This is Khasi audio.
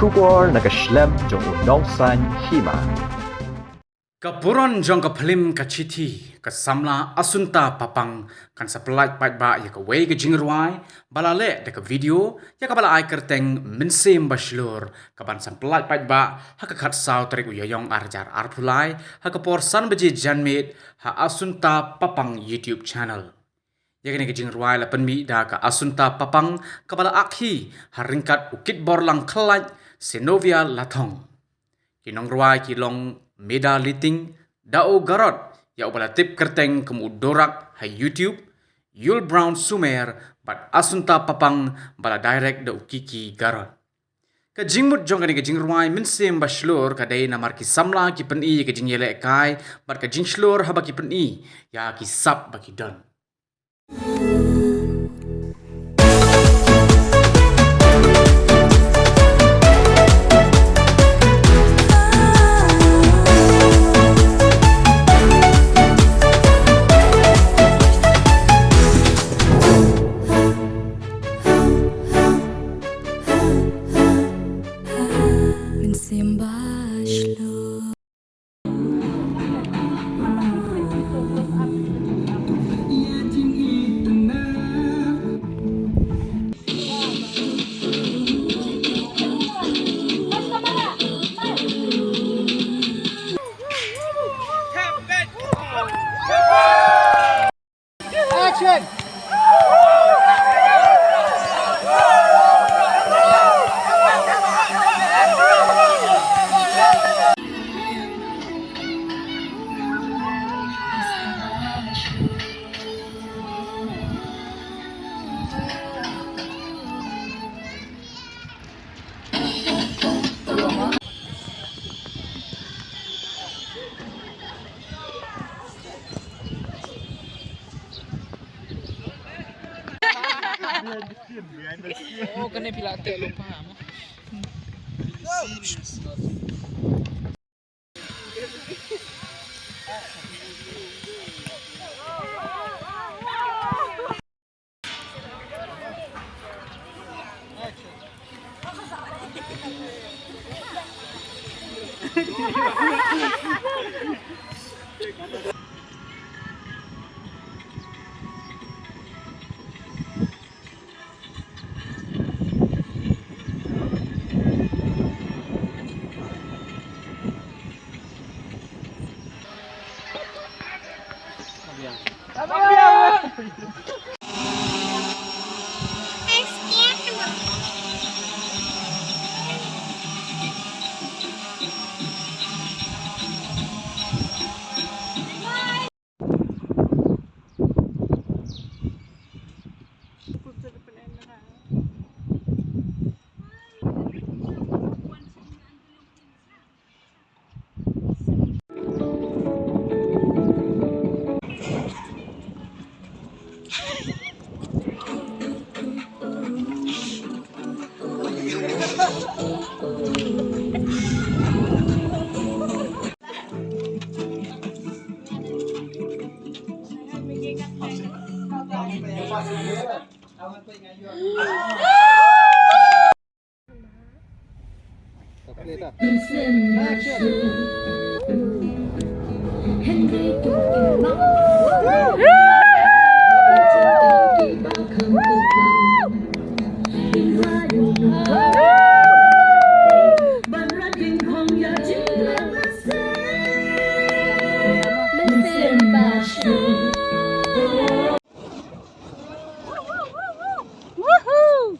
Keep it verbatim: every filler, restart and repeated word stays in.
Khubor na ka shlem jong u nongsaiñ hima. Ka burom jong ka phlim Ka Chithi, ka samla Assunta Papang kan sa pyllait paidbah ïa kawei ka jingrwai ba la leh da ka video, ïa kaba la ai kyrteng Mynsiem Ba Shlur, kaban sa pyllait paidbah ha ka khatsaw tarik u Ïaïong ar hajar arphew lai, ha ka por san baje janmiet, ha Assunta Papang YouTube channel. Ïa kane ka jingrwai la pynmih da ka Assunta Papang kaba la akhih ha ryngkat u Kitborlang Khlait, Senovia Lathong. Ki nongrwai ki long Meda Liting, Dao Garot, ïa uba la tip kyrteng kum u Dorak ha YouTube, Yul Brown Sumer, bad Assunta Papang ba la direct da u Kiki Garot. Ka jingmut jong kane ka jingrwai Mynsiem Ba Shlur ka dei namar ki samla ki pyni ïa ka jingïalehkai bad ka jingshlur haba ki pyni ïa ki sap ba ki don. Mynsiem Ba Shlur. Action! Oh, kane phi la teh lypa mo. Woohoo!